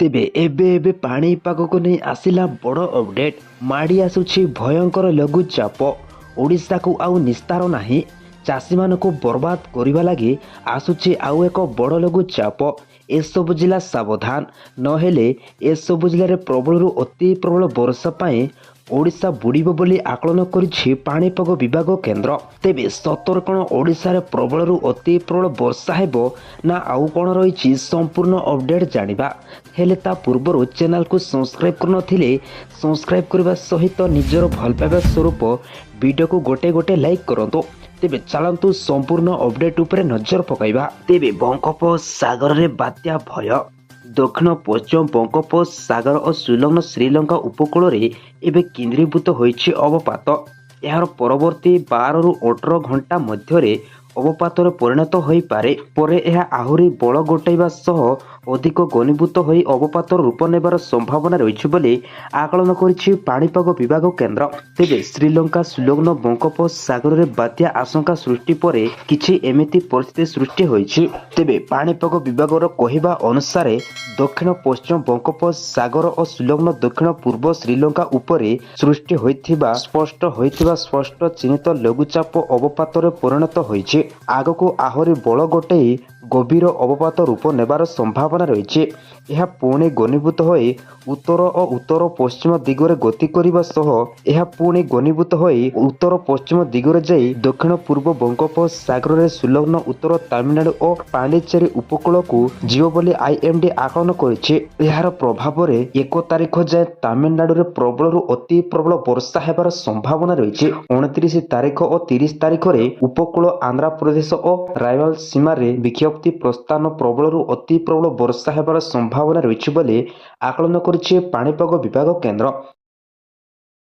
ତେବେ ଏବେ ଏବେ ପାଣିପାଗକୁ ନେଇ ଆସିଲା ବଡ଼ ଅପଡେଟ୍। ମାଡ଼ି ଆସୁଛି ଭୟଙ୍କର ଲଘୁଚାପ। ଓଡ଼ିଶାକୁ ଆଉ ନିସ୍ତାର ନାହିଁ। ଚାଷୀମାନଙ୍କୁ ବର୍ବାଦ କରିବା ଲାଗି ଆସୁଛି ଆଉ ଏକ ବଡ଼ ଲଘୁଚାପ। ଏସବୁ ଜିଲ୍ଲା ସାବଧାନ, ନହେଲେ ଏସବୁ ଜିଲ୍ଲାରେ ପ୍ରବଳରୁ ଅତି ପ୍ରବଳ ବର୍ଷା ପାଇଁ ଓଡ଼ିଶା ବୁଡ଼ିବ ବୋଲି ଆକଳନ କରିଛି ପାଣିପାଗ ବିଭାଗ କେନ୍ଦ୍ର। ତେବେ ସତରେ କ'ଣ ଓଡ଼ିଶାରେ ପ୍ରବଳରୁ ଅତି ପ୍ରବଳ ବର୍ଷା ହେବ ନା ଆଉ କ'ଣ ରହିଛି, ସମ୍ପୂର୍ଣ୍ଣ ଅପଡେଟ୍ ଜାଣିବା। ହେଲେ ତା ପୂର୍ବରୁ ଚ୍ୟାନେଲକୁ ସବସ୍କ୍ରାଇବ୍ କରିନଥିଲେ ସବସ୍କ୍ରାଇବ୍ କରିବା ସହିତ ନିଜର ଭଲ ପାଇବା ସ୍ୱରୂପ ଭିଡ଼ିଓକୁ ଗୋଟେ ଗୋଟେ ଲାଇକ୍ କରନ୍ତୁ। ତେବେ ଚାଲନ୍ତୁ, ସମ୍ପୂର୍ଣ୍ଣ ଅପଡେଟ୍ ଉପରେ ନଜର ପକାଇବା। ତେବେ ବଙ୍ଗୋପସାଗରରେ ବାତ୍ୟା ଭୟ। ଦକ୍ଷିଣ ପଶ୍ଚିମ ବଙ୍ଗୋପସାଗର ଓ ସଂଲଗ୍ନ ଶ୍ରୀଲଙ୍କା ଉପକୂଳରେ ଏବେ କେନ୍ଦ୍ରୀଭୂତ ହୋଇଛି ଅବପାତ। ଏହାର ପରବର୍ତ୍ତୀ 12ରୁ 18 ଘଣ୍ଟା ମଧ୍ୟରେ ଅବପାତରେ ପରିଣତ ହୋଇପାରେ। ପରେ ଏହା ଆହୁରି ବଳ ଗୋଟାଇବା ସହ ଅଧିକ ଘନୀଭୂତ ହୋଇ ଅବପାତର ରୂପ ନେବାର ସମ୍ଭାବନା ରହିଛି ବୋଲି ଆକଳନ କରିଛି ପାଣିପାଗ ବିଭାଗ କେନ୍ଦ୍ର। ତେବେ ଶ୍ରୀଲଙ୍କା ସଂଲଗ୍ନ ବଙ୍ଗୋପସାଗରରେ ବାତ୍ୟା ଆଶଙ୍କା ସୃଷ୍ଟି ପରେ କିଛି ଏମିତି ପରିସ୍ଥିତି ସୃଷ୍ଟି ହୋଇଛି। ତେବେ ପାଣିପାଗ ବିଭାଗର କହିବା ଅନୁସାରେ, ଦକ୍ଷିଣ ପଶ୍ଚିମ ବଙ୍ଗୋପସାଗର ଓ ସଂଲଗ୍ନ ଦକ୍ଷିଣ ପୂର୍ବ ଶ୍ରୀଲଙ୍କା ଉପରେ ସୃଷ୍ଟି ହୋଇଥିବା ସ୍ପଷ୍ଟ ଚିହ୍ନିତ ଲଘୁଚାପ ଅବପାତରେ ପରିଣତ ହୋଇଛି। ଆଗକୁ ଆହୁରି ବଳ ଗୋଟେଇ ଗଭୀର ଅବପାତ ରୂପ ନେବାର ସମ୍ଭାବନା ରହିଛି। ଏହା ପୁଣି ଘନୀଭୂତ ହୋଇ ଉତ୍ତର ଓ ଉତ୍ତର ପଶ୍ଚିମ ଦିଗରେ ଗତି କରିବା ସହ ଏହା ପୁଣି ଘନୀଭୂତ ହୋଇ ଉତ୍ତର ପଶ୍ଚିମ ଦିଗରେ ଯାଇ ଦକ୍ଷିଣ ପୂର୍ବ ବଙ୍ଗୋପସାଗରରେ ସଂଲଗ୍ନ ଉତ୍ତର ତାମିଲନାଡୁ ଓ ପାଣ୍ଡିଚେରୀ ଉପକୂଳକୁ ଯିବ ବୋଲି ଆଇଏମଡି ଆକଳନ କରିଛି। ଏହାର ପ୍ରଭାବରେ 1 ତାରିଖ ଯାଏଁ ତାମିଲନାଡୁରେ ପ୍ରବଳରୁ ଅତି ପ୍ରବଳ ବର୍ଷା ହେବାର ସମ୍ଭାବନା ରହିଛି। 29 ତାରିଖ ଓ 30 ତାରିଖରେ ଉପକୂଳ ଆନ୍ଧ୍ରପ୍ରଦେଶ ଓ ରାୟଲସୀମାରେ ବିକ୍ଷିପ୍ତ ସ୍ଥାନରେ ପ୍ରବଳରୁ ଅତି ପ୍ରବଳ ବର୍ଷା ହେବାର ସମ୍ଭାବନା ରହିଛି ବୋଲି ଆକଳନ କରିଛି ପାଣିପାଗ ବିଭାଗ କେନ୍ଦ୍ର।